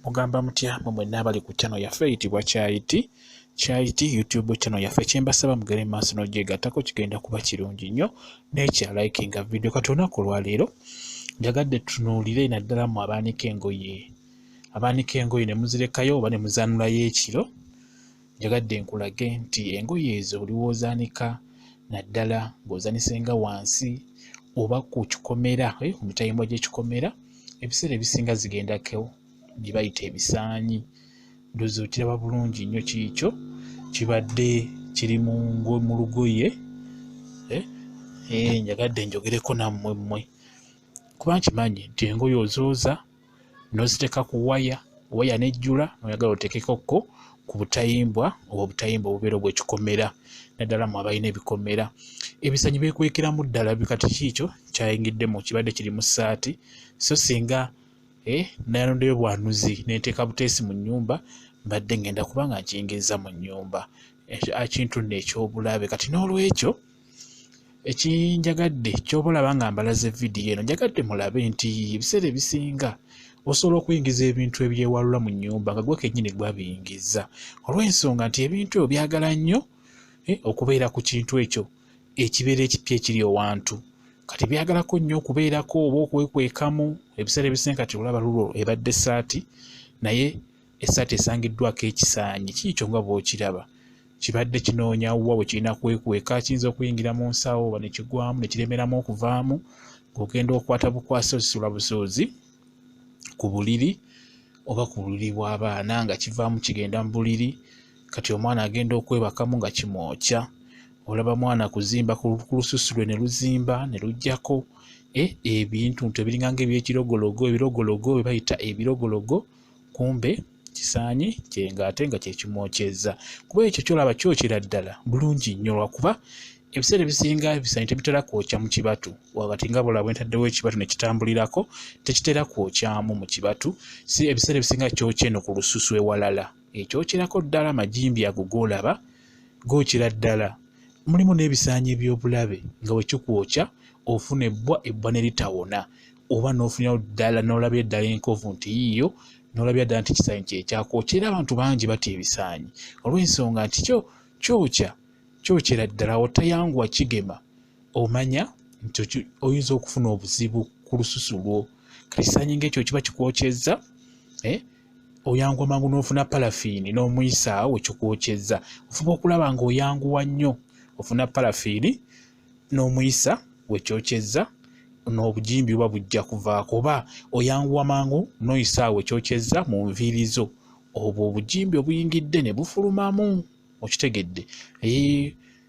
Mugamba mutya mwe mwenna abali ku channel yaffe eyitibwa Kyayiti Kyayiti YouTube channel yaffe. Kyembasaba mugere maaso n'ogyegattako, kigenda kuba kirungi nnyo n'ekya likinga video. Kati olunaku olwaleero njagadde tutunuulire naddala mu abaanika engoye, abaanika engoye ne muzirekayo oba ne muzaanulayo ekiro. Njagadde nkulage nti engoye ezo buli w'ozaanika, naddala ng'ozaanisenga wansi oba ku kikomera, ku mitayimbwa gy'ekikomera, ebiseera ebisinga zigendako bye bayita ebisaanyi. Ndowooza okiraba bulungi nnyo kiikyo kibadde kiri mu lugoye. Njagadde njogereko nammwe mmwe, kuba nkimanyi nti engoye ozooza n'oziteeka ku waya, waya n'ejjula, n'oyagala oteekekokko ku butayimbwa oba obutayimbwa obubeera obw'ekikomera, naddala mmwe abalina ebikomera. Ebisaanyi beekwekeramu ddala. Kati kiikyo kyayingiddemu, kibadde kiri mu ssaati, so singa nayanuddeyo bwanuzi ne nteeka buteesi mu nnyumba, mbadde ngenda kuba nga nkiyingiza mu nnyumba, ekintu nno eky'obulabe. Kati n'olwekyo ekinjagadde ky'oba olaba nga mbalaze vidiyo eno, njagadde mulabe nti ebiseera ebisinga osobola okuyingiza ebintu ebyewalula mu nnyumba nga gwe kennyini gwabiyingizza, olw'ensonga nti ebintu ebyo byagala nnyo okubeera ku kintu ekyo ekibeera ekipya ekiri owantu. Kati byagalako nnyo okubeerako oba okwekwekamu ebiseera ebisinga. Kati olaba lulwo ebadde ssaati, naye essaati esangiddwako ekisaanyi kiikyo nga bw'okiraba kibadde kinoonya wa we kirina kwekweka. Kiyinza okuyingira mu nsawo oba ne kigwamu ne kiremeramu okuvaamu, ng'ogenda okwata bukwasi osisula busuuzi ku buliri oba ku buliri bw'abaana, nga kivaamu kigenda mu buliri. Kati omwana agenda okwebakamu nga kimwokya, olaba mwana kuzimba ku lususu lwe ne luzimba ne luggyako ebintu nti ebiringa ng'ebyekirogologo, ebirogologo bye bayita ebirogologo, kumbe kisaanyi ng'ate nga kye kimwokyezza. Kuba ekyo ky'olaba kyokyera ddala bulungi nnyo, lwakuba ebiseera ebisinga ebisaanyi tebitera kwokya mu kibatu. Wakati nga bw'olaba bwe ntaddewo ekibatu ne kitambulirako, tekitera kwokyamu mu kibatu. Si ebiseera ebisinga kyokya eno ku lususu, ewalala ekyokyerako ddala amagimbi ago g'olaba gookyera ddala. Mulimu n'ebisaanyi eby'obulabe nga bwe kikwokya ofuna ebbwa, ebbwa ne litawona, oba n'ofunirawo ddala n'olabira ddala enkovu nti yiiyo, n'olabira ddala nti ekisaanyi kye kyakwokya. Era abantu bangi batya ebisaanyi olw'ensonga nti kyo kyokya, kyokyera ddala, otayanguwa kigema, omanya nti oyinza okufuna obuzibu ku lususu lwo. Kati ekisaanyi ng'ekyo kiba kikwokyezza, oyanguwa mangu n'ofuna parafiini n'omuyisaawo we kikwokyezza. Ofuba okulaba ng'oyanguwa nnyo ofuna parafiini n'omuyisa we kyokyezza, n'obugimbi buba bujja kuvaako, oba oyanguwa mangu n'oyisa awo ekyokyezza mu nviiri zo, obwo obugimbi obuyingidde ne bufulumamu. Okitegedde?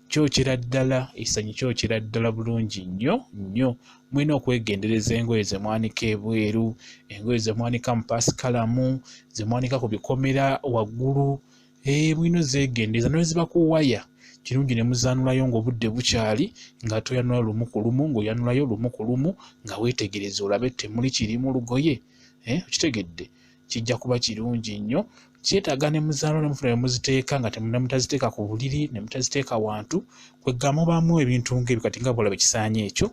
Kyokyera ddala ekisaanyi, kyokyera ddala bulungi nnyo nnyo. Mulina okwegendereza engoye ze mwanika ebweru, engoye ze mwanika mu paasikalamu, ze mwanika ku bikomera waggulu, mulina ozeegendereza. Ne bwe ziba ku waya, kirungi ne muzaanulayo ng'obudde bukyali, nga toyanula lumu ku lumu, ng'oyanulayo lumu ku lumu nga weetegereza olabe temuli kirimu lugoye. Okitegedde? Kijja kuba kirungi nnyo. Kyetaaga ne muzaanula ne mufuna ne muziteeka nga ne mutaziteeka ku buliri, ne mutaziteeka wantu kwegga mubaamu ebintu ng'ebyo. Kati nga bw'olaba ekisaanyi ekyo,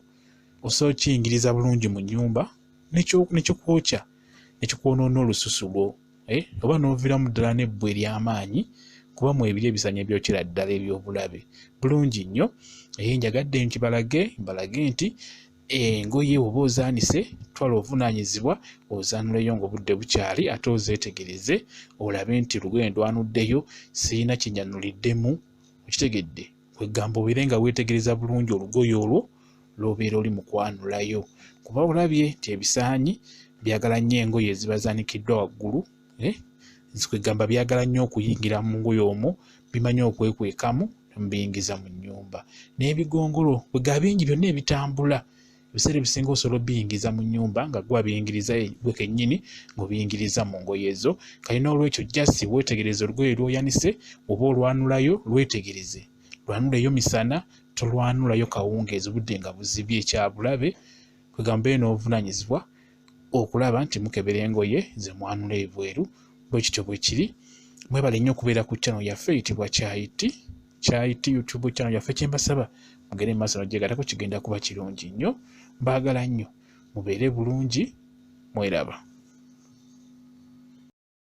osobola okukiyingiriza bulungi mu nnyumba ne kikwokya ne kikwonoona olususu lwo, oba n'oviiramu ddala n'ebbwa ery'amaanyi, kuba mwebiri ebisaanyi ebyokyera ddala eby'obulabe bulungi nnyo. Njagadde nkibalage, mbalage nti engoye bw'oba ozaanise, twala obuvunaanyizibwa ozaanuleyo ng'obudde bukyali, ate ozeetegereze olabe nti lugoye ndwanuddeyo sirina kye nnyanuliddemu. Okitegedde? Kwegamba obeere nga weetegereza bulungi olugoye olwo lw'obeera oli mu kwanulayo, kuba olabye nti ebisaanyi byagala nnyo engoye eziba zaanikiddwa waggulu. Kwegamba byagala nnyo okuyingira mu ngoye omwo, bimanyi okwekwekamu ne mubiyingiza mu nnyumba. N'ebigongolo kwegamba bingi byonna ebitambula, ebiseera ebisinga osobola obbiyingiza mu nnyumba nga ggwe abiyingiriza, ggwe kennyini ng'obiyingiriza mu ngoye zo. Kale n'olwekyo just weetegereze olugoye lw'oyanise, oba olwanulayo lwetegereze, lwanuleyo misana, tolwanulayo kawungeezi budde nga buzibye, kyabulabe. Kwegamba mbeere n'obuvunaanyizibwa okulaba nti mukebera engoye ze mwanula ebweru. Bwe kityo bwe kiri. Mwebale nnyo okubeera ku channel yaffe eyitibwa Kyayiti Kyayiti YouTube channel yaffe. Kye mbasaba mugende mu maaso n'ogyegattako, kigenda kuba kirungi nnyo. Mbaagala nnyo, mubeere bulungi, mweraba.